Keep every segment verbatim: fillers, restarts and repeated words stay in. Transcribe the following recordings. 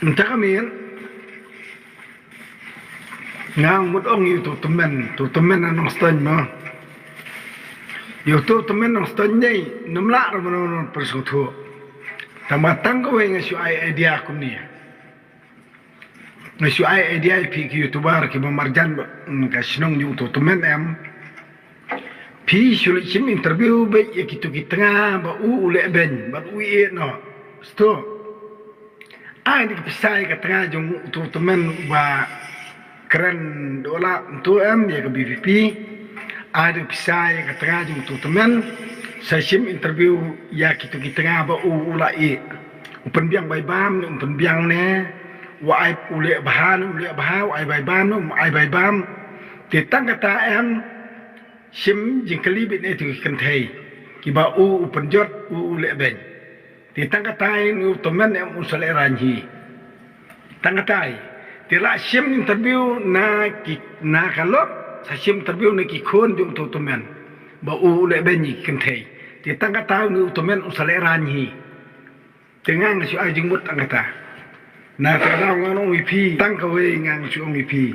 Mynta ka miet nga mut ong ïa uto u tymmen, uto u tymmen na Nongstoiñ mo. Ïa uto u tymmen Nongstoiñ dei, ym lah ruh mano mano ban pynsngewthuh. Tang ba tang kawei nga shu ai idea kumne. Nga shu ai idea ïa phi ki YouTuber kiba marjan bad, mm, ka shnong jong uto u tymmen em. Phi shu leit shim interview beit ïa kito ki tnga ba u u leh beiñ bad u ïeh noh. Sdang. Ai da ka pisa ïa ka tnga jong uto u tymmen uba kren dohlah mynta em ïa ka VPP. Ai da ka pisa ïa ka tnga jong uto u tymmen. Sa shim interview ïa kito ki tnga ba u u la ïeh. U pynbiang bai bam ne um pynbiang ne. U ai u leh bha ne um leh bha, u ai bai bam ne um ai bai bam. Te tang kata em. Shim jingkylli beit na ito ki kynthei kiba u u pynjot u u leh beiñ. Te tang katai une u tymmen em un sa lehraiñ hi. Tang katai. Te la shim interview na ki, na ka lok, sa shim interview na ki khun jong uto u tymmen ba u u leh beiñ ïa ki kynthei. Te tang katai une u tymmen un sa lehraiñ hi. Te nga nga shu ai jingmut tang kata. Na kata ka daw ngan ong ïa phi, tang kawei ngan shu ong ïa phi.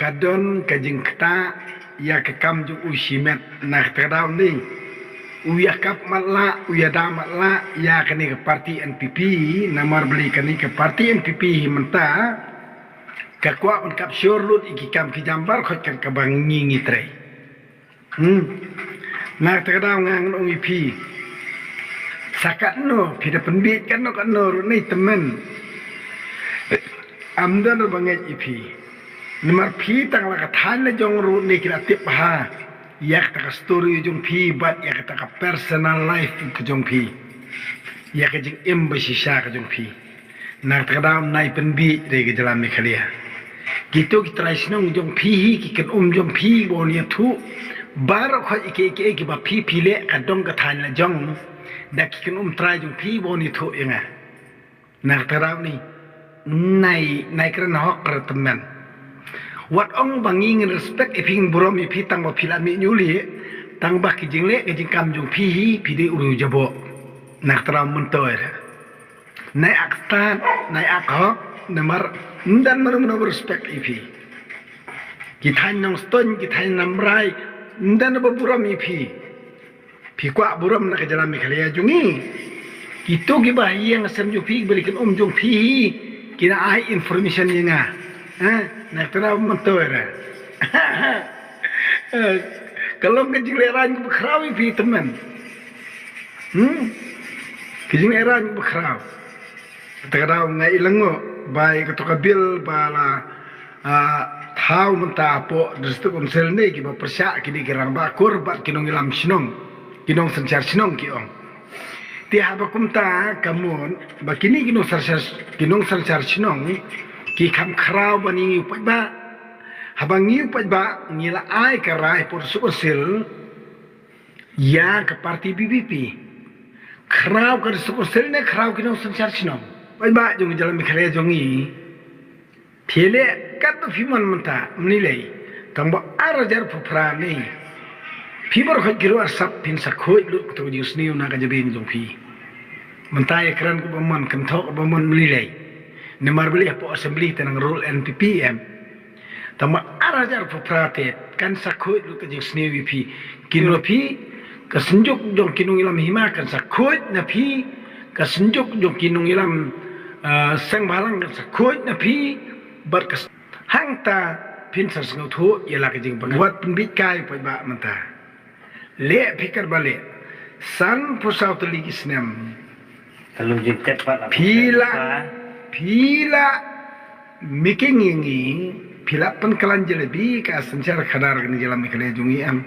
Ka don ka jingktah ïa ka kam jong u shimet na kata ka daw ni. U ïa kap matlah, u ïa da matlah ïa kane ka parti NPP, namar balei kane ka parti NPP hi mynta ka kwah ban kap shor lut ïa ki kam ki jam baroh khoit kaba ngi ngi trei. Hmm. Na kata ka daw nga ngan ong ïa phi. Sa katno phi da pynbieit katno katno ruh ne tymmen. Ym don ruh ba ngeit ïa phi. Namar phi tang la ka thaiñ la jong ruh ne ki la tip bha ïa kata ka story jong phi bad ïa kata ka personal life ka jong phi. Ïa ka jingim ba shisha ka jong phi. Na kata ka daw nai pynbieit re ka jylla Meghalaya. Kito ki trai shnong jong phi hi, ki kynum jong phi ba un ïathuh baroh khoit ïa kiei kiei kiba phi phi leh ka dong ka thaiñ la jong. Da ki kynum trai jong phi ba un ïathuh ïa nga. Na kata ka daw ni nai, nai kren hok re tymmen. Wat ong ba ngi ngin respect ïa phi, ngin burom ïa phi tang ba phi la mih ñiuh lieh, tang ba ki jingleh ki jingkam jong phi hi phi dei u riew jaboh. Na kata ka daw myntoi re. Nai ak stad, nai ak hok, namar ym don mano mano ba respect ïa phi. Ki thaiñ Nongstoiñ, ki thaiñ Nambrai, ym don ba burom ïa phi. Phi kwah burom na ka jylla Meghalaya jong ngi. Kito kiba ha ïing ha sem jong phi, kiba leh kynum jong phi hi, ki nang ai information ïa nga. Ha? Na kata ka daw myntoi re. Ka long ka jinglehraiñ kaba khraw ïa phi tymmen. Hmm? Ka jinglehraiñ kaba khraw. Kata ka daw nga i lyngngoh ba ïa kato ka bill ba la, ah, thaw mynta hapoh District Council ne kiba pyrshah kine ki rangbah kur bad ki nongïalam shnong, ki nongsynshar shnong ki ong. Te haba kumta ka mut ba kine ki nongsynshar, ki nongsynshar shnong ki kham khraw ban ïa ngi u paidbah. Haba ngi u paidbah ngi la ai ka rai hapoh District Council ïa ka parti VPP. Khraw ka District Council ne khraw ki nongsynshar shnong. Paidbah jong ka jylla Meghalaya jong ngi. Phi leh katba phi mon mynta, ym lei lei. Tang ba ar hajar arphew phra ne. Phi baroh khoit ki ruh arsap phin sa khuid lut kato ka jingsniew na ka jabieng jong phi. Mynta ïa kren kaba mon, kynthoh kaba mon, ym lei lei. Namar balei hapoh Assembly te nang rule NPP em. Tang ba ar hajar arphew phra te kan sa khuid lut ka jingsniew ïa phi. Kin ruh phi, ka synjuk jong ki nongïalam hima kan sa khuid na phi, ka synjuk jong ki nongïalam, ah, seng bhalang kan sa khuid na phi, bad ka s-, hangta phin sa sngewthuh ïa la ka jingbakla. Wat pynbieit kai u paidbah mynta. Leh phi katba leh. Sanphew saw tylli ki snem. Ka long jingtep pat. Phi la, phi la mih ïa ngi, phi la pynkylla jalebi ka synshar khadar kane ka jylla Meghalaya jong ngi em.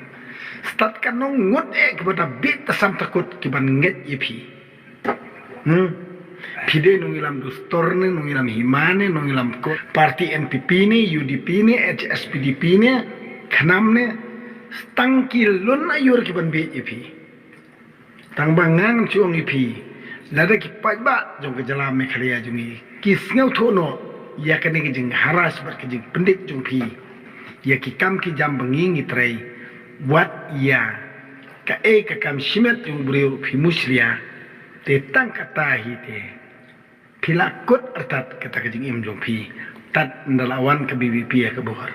Stad katno ngut eh kiba da bieit tasam takut kiban ngeit ïa phi. Hmm. Phi dei nongïalam dustur ne, nongïalam hima ne, nongïalam ko-, parti NPP ne, UDP ne, HSPDP ne, KHNAM ne, tang ki lun aiur kiban bieit ïa phi. Tang ba nga ngan shu ong ïa phi, lada ki paidbah jong ka jylla Meghalaya jong ngi ki sngewthuh noh ïa kane ka jingharas bad ka jingpyndik jong phi ïa ki kam ki jam ba ngi ngi trei, wat ïa kaei ka kam shimet jong u briew ruh phi mushlia. Te tang kata hi te. Phi la kut artat kata ka jingim jong phi. Tad nda la wan ka B B P ha ka bor.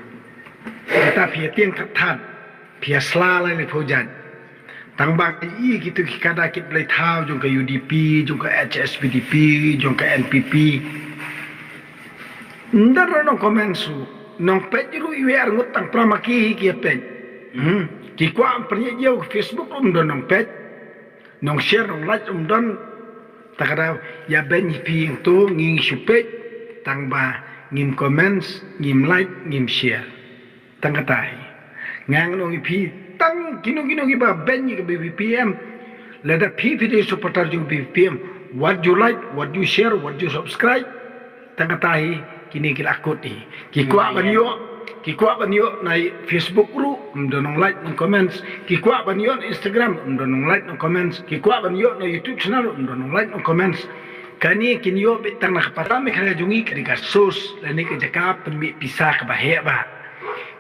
Kata phi ïa tieng that that. Phi ïa sla lai lai phew jait. Tang ba i kitu ki kada kit blei thaw jong ka U D P, jong ka H S P D P, jong ka N P P. Nda ro nong comment su. Nong page ru iwe ar ngut tang prama ki hi ki page. Hmm. Ki kwah pyrnyi jeu Facebook rum don nong page. Nong share nong like um don. Ta ka daw ïa ben hi phi ïing tu ngi ngi shu peit tang ba ngim comments, ngim like, ngim share. Tang ka tai. Ngang nong hi phi tang kino kino ki ba ben hi ka B B P M. Lada phi phi dei supporter jong B B P M. What you like, what you share, what you subscribe. Tang kata hi kine ki la kut hi. Ki kwah ban ïoh, ki kwah ban ïoh na Facebook ru, ym don nong like nong comments. Ki kwah ban ïoh na Instagram, ym don nong like nong comments. Ki kwah ban ïoh na YouTube channel, ym don nong like nong comments. Kane kin ïoh beit tang na ka pata Meghalaya jong ngi ka dei ka source lane ka jaka pynmih pisa kaba heh ba.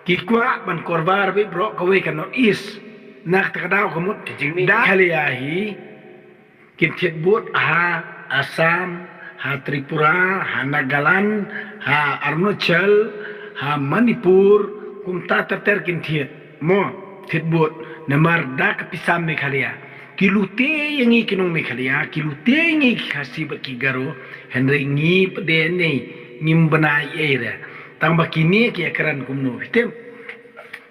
Ki kwah ban korbar beit baroh kawei ka North East. Na kata ka daw ka mut da Meghalaya hi. Kin thied vote ha Assam, ha Tripura, ha Nagaland, ha Arunachal, ha Manipur, kumta ter ter kin thied. Mo, thied vote, namar da ka pisa Meghalaya. Ki lute ïa ngi ki nong Meghalaya, ki lute ïa ngi ki Khasi bad ki Garo, hynrei ngi pdeng ne, ngim bna ei ei re. Tang ba kine ki ïa kren kumno, phi tip.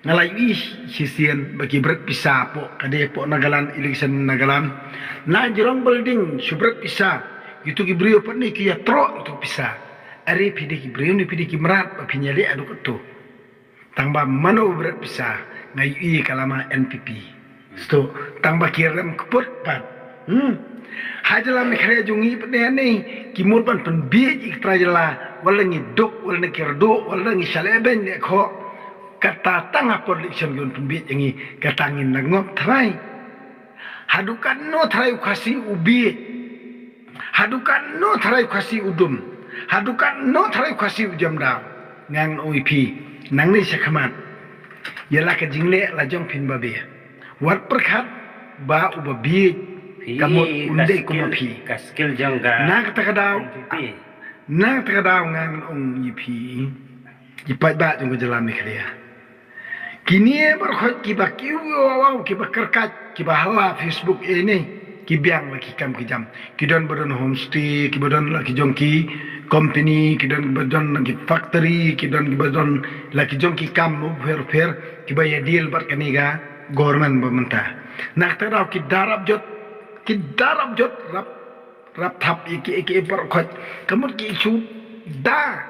Nga la ïohi shisien ba ki bret pisa hapoh, ka dei hapoh Nagaland, election Nagaland. Na jrong building shu bret pisa. Itu ki briew pat ne ki ïa troh itu pisa. Are phi dei ki briew ne phi dei ki mrad ba phin ïa leh haduh katto. Tang ba mano u bret pisa nga ïohi ka lama N P P. Sto, tang ba ki rem kput pat. Hmm. Ha jylla Meghalaya jong ngi pat ne, ki mut ban pynbiej ïa ki trai jylla, wat la ngi duk, wat la ngi kyrduh, wat la ngi shaleh beiñ leh khoh. Kata tang ha por election ki wan pynbiej ïa ngi, kata ngin da ngop trai. Haduh katno trai u Khasi u biej. Haduh katno trai u Khasi u dum. Haduh katno trai u Khasi u jam daw. Ngang ong ïa phi, nangne shakhmat. Ïa la ka jingleh la jong phin ba biej. Wat pyrkhat ba u ba biej. Phi ka mut un dei kumba phi. Ka skill jong ka. Na kata ka daw. N P P. Na kata ka daw ngan ong ïa phi. Ki paidbah jong ka jylla Meghalaya. Kine baroh khoit kiba kiew wow wow kiba kyrkhat kiba ha la Facebook ïa ne. Ki biang la ki kam ki jam. Ki don ba don homestay, ki ba don la ki jong ki company, ki don ba don la ki factory, ki don ki ba don la ki jong ki kam mo pher pher, ki ba ïa deal bad kane ka government ba mynta. Na kata daw ki da rap jot, ki da rap jot rap, rap thap ïa ki, ïa ki baroh khoit. Ka mut ki shu da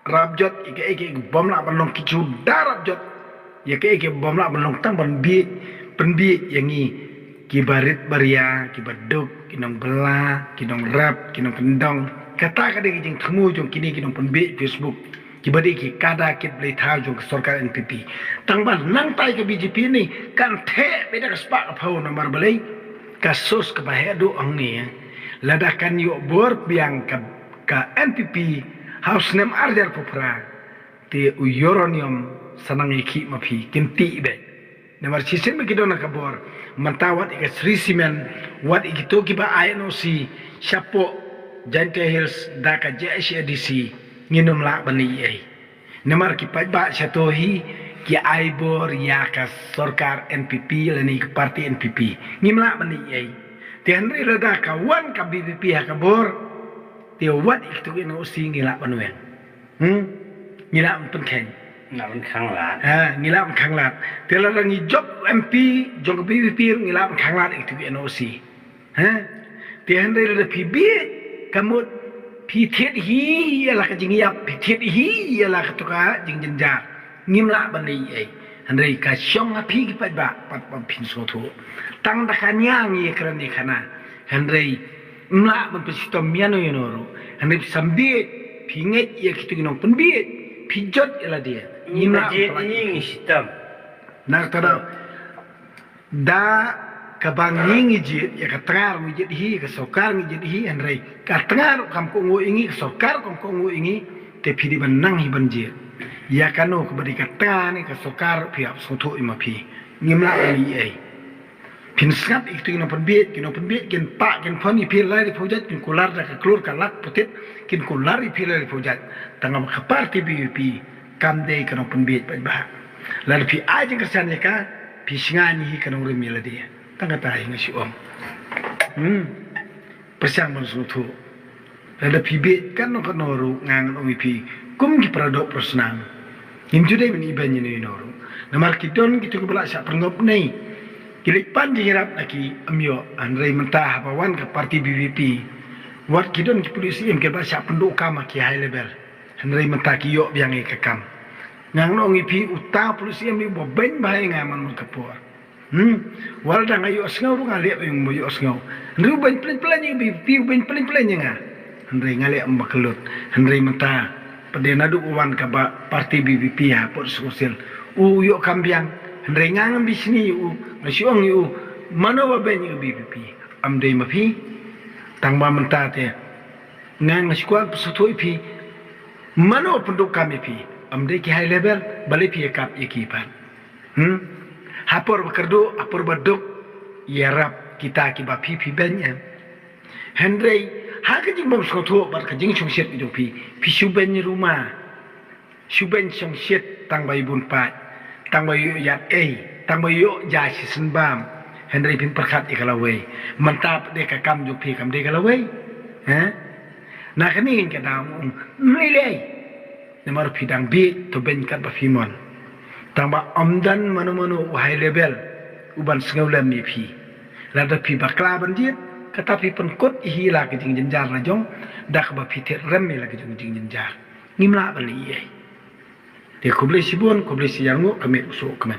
rap jot, ïa ki, ïa ki bym lah ban long ki shu da rap jot. Ïa ki, ïa ki bym lah ban long tang ban biej, pynbiej ïa ngi. Ki ba rit ba ria, ki ba duk, ki nongbylla, ki nongrep, ki nongkyndong. Kata ka dei ka jingthmu jong kine ki nongpynbiej Facebook. Ki ba dei ki kada kit blei thaw jong ka sorkar N P P. Tang ba nangtai ka B J P ne kan theh beit da ka spah ka phew namar balei ka source kaba heh duh hangne. Lada kan ïoh bor biang ka, ka N P P ha u snem ar hajar phew phra. Te u uranium sa nang ïa khih ma phi, kin tih beit. Namar shisien ba ki don ha ka bor, mynta wat ïa ka Shree Cement, wat ïa kito kiba ai N O C shapoh Jaintia Hills da ka J H A D C, ngin ym lah ban leh ei ei. Namar ki paidbah shato hi ki ai bor ïa ka sorkar N P P lane ka party N P P. Ngim lah ban leh ei ei. Te hynrei lada ka wan ka B P P ha ka bor, te wat ïa kito ki N O C ngi lah ban weng. Hmm? Ngi lah ban pynkheiñ. Lah ban khanglad. Ha, ngi lah ban khanglad. Te lada ngi jop M P jong ka B P P ruh ngi lah ban khanglad ïa kito ki N O C. Ha? Te hynrei lada phi biej ka mut phi thied hi ïa la ka jingïap, phi thied hi ïa la kato ka jingjynjar. Ngim lah ban leh ei ei. Hynrei ka shong ha phi ki paidbah pat ba phin sngewthuh. Tang da ka nia ngi ïa kren ïa khana. Hynrei ym lah ban pynshitom ïano ïano ruh. Hynrei phi sam biej, phi ngeit ïa kito ki nongpynbiej, phi jot ïa lade. Ngim lah ban jied pyllait ïa ngi shitom. Na kata daw. Da kaba ngi ngi jied, ïa ka tnga ruh ngi jied hi, ïa ka sorkar ngi jied hi, hynrei ka tnga ruh kam kohnguh ïa ngi, ka sorkar ruh kam kohnguh ïa ngi, te phi dei ban nang hi ban jied. Ïa kano kaba dei ka tnga ne ka sorkar ruh phi hap sngewthuh ïa ma phi. Ngim lah ban leh ei ei. Phin sngap ïa kito ki nongpynbiej, ki nongpynbiej kin pah kin phon ïa phi lai da phew jait, kin kular da ka klur ka lak putit, kin kular ïa phi lai da phew jait. Tang ba ka party B B P kam dei ka nongpynbiej paidbah. Lada phi ai jingkyrshan ïa ka, phi shngaiñ hi ka nongrim ïa lade. Tang kata hi nga shu ong. Hmm. Pyrshang ban sngewthuh. Lada phi bieit katno katno ruh nga ngan ong ïa phi kum ki para doh para snam. Ngim ju dei ban ibeiñ ïano ïano ruh. Namar ki don kito kiba la shah pyrngop nei. Ki leit pan jingïarap na ki, ym ïoh, hynrei mynta haba wan ka party B B P. Wat ki don ki pulit siem kiba la shah pynduh kam ha ki high level. Hynrei mynta ki ïoh biang ïa ka kam. Nga ngan ong ïa phi uta u pulit siem uba beiñ bha ïa nga man man ka por. Hmm. Wat lada nga ïohsngew ruh nga leh ïa u ba ïohsngew. Hynrei u beiñ plein plein ïa ka B B P, u beiñ plein plein ïa nga. Hynrei nga leh ym ba kyllut. Hynrei mynta pat de naduh ba wan kaba party B B P ha Port Sngewsih, u ïoh kam biang. Hynrei nga ngam bishni ïa u, nga shu ong ïa u, mano ba beiñ ïa ka B B P? Ym dei ma phi. Tang ba mynta te nga, nga shu kwah pynsngewthuh ïa phi, mano pynduh kam ïa phi? Ym dei ki high level? Balei phi ïakap ïa ki pat? Hmm? Ha por ba kyrduh, ha por ba duk, ïarap kita kiba phi phi beiñ em. Hynrei ha ka jingbym sngewthuh bad ka jingshongshit ka jong phi, phi shu beiñ ruma. Shu beiñ shongshit tang ba ïa bun paid, tang ba ïoh ïaid ei, tang ba ïoh ja shisien bam. Hynrei phin pyrkhat ïa ka lawei. Mynta pat de ka kam jong phi kam dei ka lawei. He? Na kane ka daw ym lei lei. Namar phi dang bieit, to beiñ katba phi mon. Tang ba ym don mano mano u high level uban sngewlem ïa phi. Lada phi bakla ban jied, kata phi pynkut ïa hi la ka jingjynjar la jong, da kaba phi thied rem ïa la ka jong jingjynjar. Ngim lah ban leh ei ei. Te khublei shibun, khublei shihajar nguh, ka miet u suh kmen.